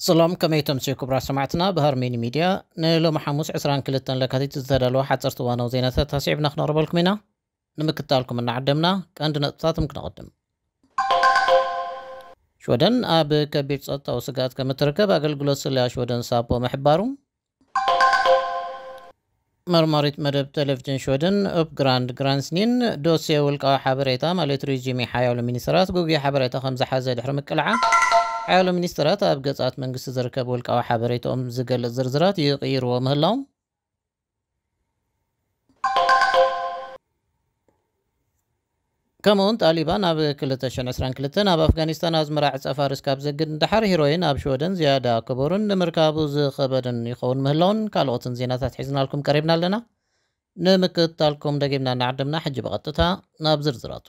ሰላም፣ ከመይ ተምስዩ ክቡራት ሰማዕትና? ብሃርሜኒ ሚድያ ንሎሚ ሓሙስ ዕስራን ክልተን ለካቲት ዝተዳለወ ሓፀርቲ እዋናዊ ዜናታት ኣስዒብና ክነቕርበልኩም ኢና። ንምክታልኩም እናዓደምና ቀንዲ ነጥብታቶም ክነቐድም። ሽወደን ኣብ ከቢድ ጸጥታዊ ስግኣት ከም እትርከብ ኣገልግሎት ስለያ ሽወደን ሳፖ ምሕባሩ። መርማሪት መደብ ቴሌቪዥን ሽወደን ኡፕ ግራንድ ግራንስኒን ዶሴ ውልቃዊ ሓበሬታ ማለት ሪዚሜ ሓያሎ ሚኒስተራት ጉጉይ ሓበሬታ ከም ዝሓዘ ድሕሪ ምቅልዓ፣ ሓያሎ ሚኒስተራት ኣብ ገጻት መንግስቲ ዝርከብ ውልቃዊ ሓበሬታኦም ዝገልጽ ዝርዝራት ይቕይርዎ ምህላዎም። ከምኡ እውን ጣሊባን ኣብ ክልተ ሽሕን ዕስራን ክልተን ኣብ ኣፍጋኒስታን ኣዝመራ ዕጸ ፋርስ ካብ ዘግድ ንደሓር ሂሮይን ኣብ ሽወደን ዝያዳ ክቡርን ንምርካቡ ዝኸበደን ይኸውን ምህላውን ካልኦትን ዜናታት ሒዝናልኩም ቀሪብና ኣለና። ንምክትታልኩም ደጊምና እናዓደምና ሕጂ ብቐጥታ ናብ ዝርዝራቱ።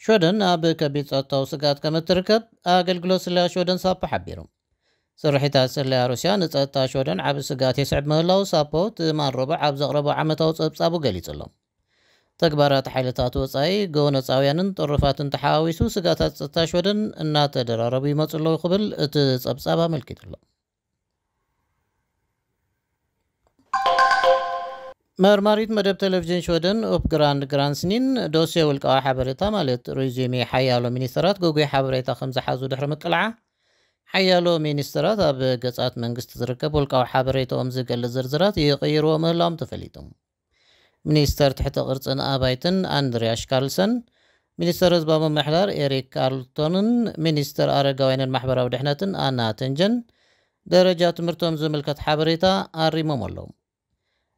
ሽወደን ኣብ ከቢድ ጸጥታዊ ስግኣት ከም እትርከብ ኣገልግሎት ስለያ ሽወደን ሳፖ ሓቢሩ። ስርሒታት ስለያ ሩስያ ንጸጥታ ሽወደን ዓቢ ስግኣት የስዕብ ምህላው ሳፖ ትማል ረቡዕ ኣብ ዘቕረቦ ዓመታዊ ጸብጻቡ ገሊጹ ኣሎ። ተግባራት ሓይልታት ወጻኢ፣ ጎነጻውያንን ጥሩፋትን ተሓዋዊሱ ስግኣታት ጸጥታ ሽወደን እናተደራረቡ ይመጹ ኣለዉ ክብል እቲ ጸብጻብ ኣመልኪቱ ኣሎ። መርማሪት መደብ ቴሌቪዥን ሽወደን ኡፕ ግራንድ ግራንስኒን ዶሴ ውልቃዊ ሓበሬታ ማለት ሪዚሜ ሓያሎ ሚኒስተራት ግጉይ ሓበሬታ ከም ዝሓዙ ድሕሪ ምቅልዓ፣ ሓያሎ ሚኒስተራት ኣብ ገጻት መንግስቲ ዝርከብ ውልቃዊ ሓበሬታኦም ዝገልጽ ዝርዝራት ይቕይርዎ ምህላዎም ተፈሊጡ። ሚኒስተር ትሕተ ቅርጽን ኣባይትን ኣንድሪያሽ ካርልሰን፣ ሚኒስተር ህዝባዊ ምምሕዳር ኤሪክ ካርልቶንን ሚኒስተር ኣረጋውያንን ማሕበራዊ ድሕነትን ኣና ተንጀን ደረጃ ትምህርቶም ዝምልከት ሓበሬታ ኣሪሞም ኣለዉ።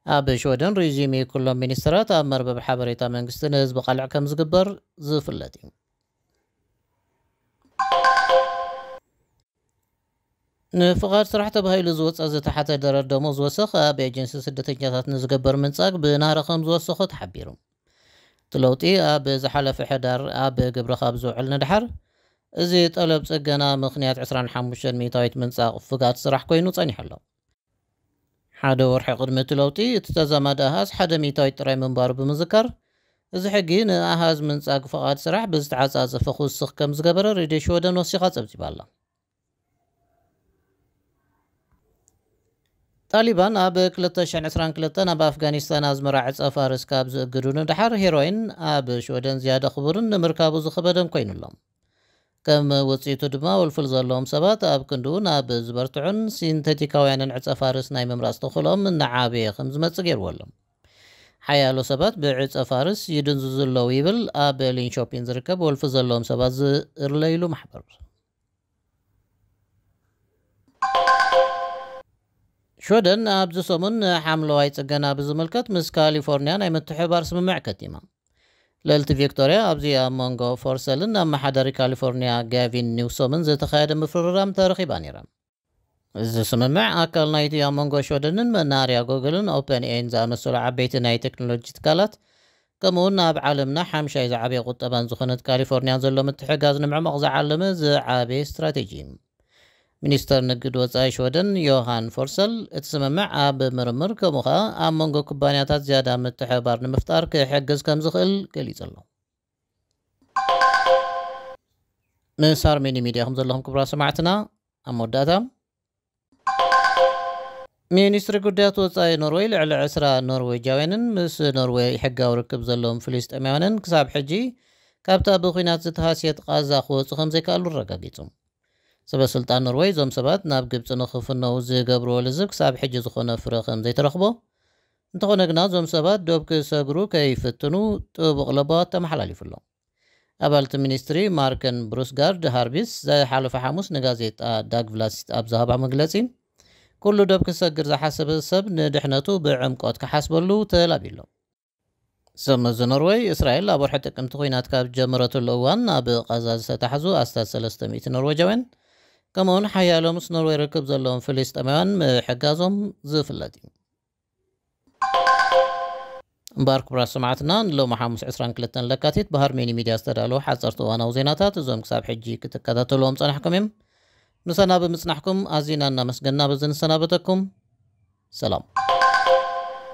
ኣብ ሽወደን ሪዚሜ ኩሎም ሚኒስተራት ኣብ መርበብ ሓበሬታ መንግስቲ ንህዝቢ ቃልዕ ከም ዝግበር ዝፍለጥ እዩ። ንፍቓድ ስራሕ ተባሂሉ ዝወፀ ዝተሓተ ደረር ደሞዝ ወሰኽ ኣብ ኤጀንሲ ስደተኛታት ንዝገበር ምንጻግ ብናህሪ ከም ዝወሰኾ ተሓቢሩ። እቲ ለውጢ ኣብ ዝሓለፈ ሕዳር ኣብ ግብሪ ካብ ዝውዕል ንድሓር፣ እዚ ጠለብ ጽገና ምኽንያት ዕስራን ሓሙሽተን ሚእታዊት ምንጻቕ ፍቓድ ስራሕ ኮይኑ ጸኒሑ ኣሎ። ሓደ ወርሒ ቅድሚ እቲ ለውጢ፣ እቲ ተዛማዲ ኣሃዝ ሓደ ሚእታዊት ጥራይ ምንባሩ ብምዝካር፣ እዚ ሕጊ ንኣሃዝ ምንጻግ ፍቓድ ስራሕ ብዝተዓጻጸፈ ክውስኽ ከም ዝገበረ ሬድዮ ሽወደን ወሲኻ ጸብጺባ ኣላ። ጣሊባን ኣብ ክልተ ሽሕን ዕስራን ክልተን ኣብ ኣፍጋኒስታን ኣዝመራ ዕጸ ፋርስ ካብ ዝእግዱ ንድሓር፣ ሄሮይን ኣብ ሽወደን ዝያዳ ክቡርን ንምርካቡ ዝኸበደን ኮይኑ ኣሎ። ከም ውጽኢቱ ድማ፣ ውልፍል ዘለዎም ሰባት ኣብ ክንድኡ ናብ ዝበርትዑን ሲንተቲካውያንን ዕጸ ፋርስ ናይ ምምራጽ ተኽእሎኦም እናዓበየ ከም ዝመጽእ ገይርዎ ኣሎ። ሓያሎ ሰባት ብዕጸ ፋርስ ይድንዝዙ ኣለዉ ይብል ኣብ ሊንሾፒን ዝርከብ ወልፊ ዘለዎም ሰባት ዝእርለይሉ ማሕበር። ሽወደን ኣብዚ ሰሙን ንሓምለዋይ ጽገና ብዝምልከት ምስ ካሊፎርኒያ ናይ ምትሕብባር ስምምዕ ከቲማ። ልዕልቲ ቪክቶርያ ኣብዚ ኣብ መንጎ ፎርሰልን ኣመሓዳሪ ካሊፎርኒያ ጋቪን ኒውሶምን ዝተኻየደ ምፍርራም ተረኺባ ነይራ። እዚ ስምምዕ ኣካል ናይቲ ኣብ መንጎ ሽወደንን መናኸርያ ጎግልን ኦፐን ኤን ዝኣመሰሉ ዓበይቲ ናይ ቴክኖሎጂ ትካላት፣ ከምኡውን ኣብ ዓለምና ሓምሻይ ዝዓበየ ቁጠባን ዝኾነት ካሊፎርኒያን ዘሎ ምትሕግጋዝ ንምዕማቕ ዝዓለመ ዝዓበየ ስትራቴጂ እዩ። ሚኒስተር ንግድ ወጻኢ ሽወደን ዮሃን ፎርሰል፣ እቲ ስምምዕ ኣብ ምርምር ከምኡ ኸኣ ኣብ መንጎ ኩባንያታት ዝያዳ ምትሕብባር ንምፍጣር ክሕግዝ ከም ዝኽእል ገሊጹ ኣሎ። ምስ ኣርሜኒ ሚድያ ከም ዘለኹም ክቡራት ሰማዕትና፣ ኣብ መወዳእታ፣ ሚኒስትሪ ጉዳያት ወጻኢ ኖርወይ ልዕሊ ዕስራ ኖርዌጃውያንን ምስ ኖርወይ ሕጋዊ ርክብ ዘለዎም ፍልስጤማውያንን ክሳብ ሕጂ ካብታ ብኲናት ዝተሃስየት ቃዛ ክወጹ ከም ዘይከኣሉ ኣረጋጊጹ። ሰበ ስልጣን ኖርወይ እዞም ሰባት ናብ ግብጺ ንኽፍነዉ ዝገብርዎ ልዝብ ክሳብ ሕጂ ዝኾነ ፍረ ከም ዘይተረኽቦ፣ እንተኾነ ግና እዞም ሰባት ዶብ ክሰግሩ ከይፍትኑ ጥቡቕ ለበዋ ተመሓላሊፉ ኣሎ። ኣባልቲ ሚኒስትሪ ማርከን ብሩስጋርድ ሃርቢስ ዝሓለፈ ሓሙስ ንጋዜጣ ዳግቭላስ ኣብ ዝሃባ መግለጺ፣ ኩሉ ዶብ ክሰግር ዝሓሰበ ሰብ ንድሕነቱ ብዕምቆት ክሓስበሉ ተላብዩ ኣሎ። ሰመዚ ኖርወይ፣ እስራኤል ኣብ ወርሒ ጥቅምቲ ኲናት ካብ ጀመረትሉ እዋን ኣብ ቃዛ ዝተታሕዙ ኣስታት ሰለስተ ሚእቲ ኖርወጃውያን፣ ከምኡውን ሓያሎ ምስ ኖርወይ ርክብ ዘለዎም ፍልስጤማውያን ምሕጋዞም ዝፍለጥ እዩ። እምበኣር ክቡራት ሰማዕትና፣ ንሎሚ ሓሙስ ዕስራን ክልተን ለካቲት ብሃርሜኒ ሚድያ ዝተዳለዉ ሓጸርቲ እዋናዊ ዜናታት እዞም ክሳብ ሕጂ ክትከታተልዎም ጸናሕኩም እዮም። ምሳና ብምጽናሕኩም ኣዚና እናመስገና በዚ ንሰናበተኩም። ሰላም።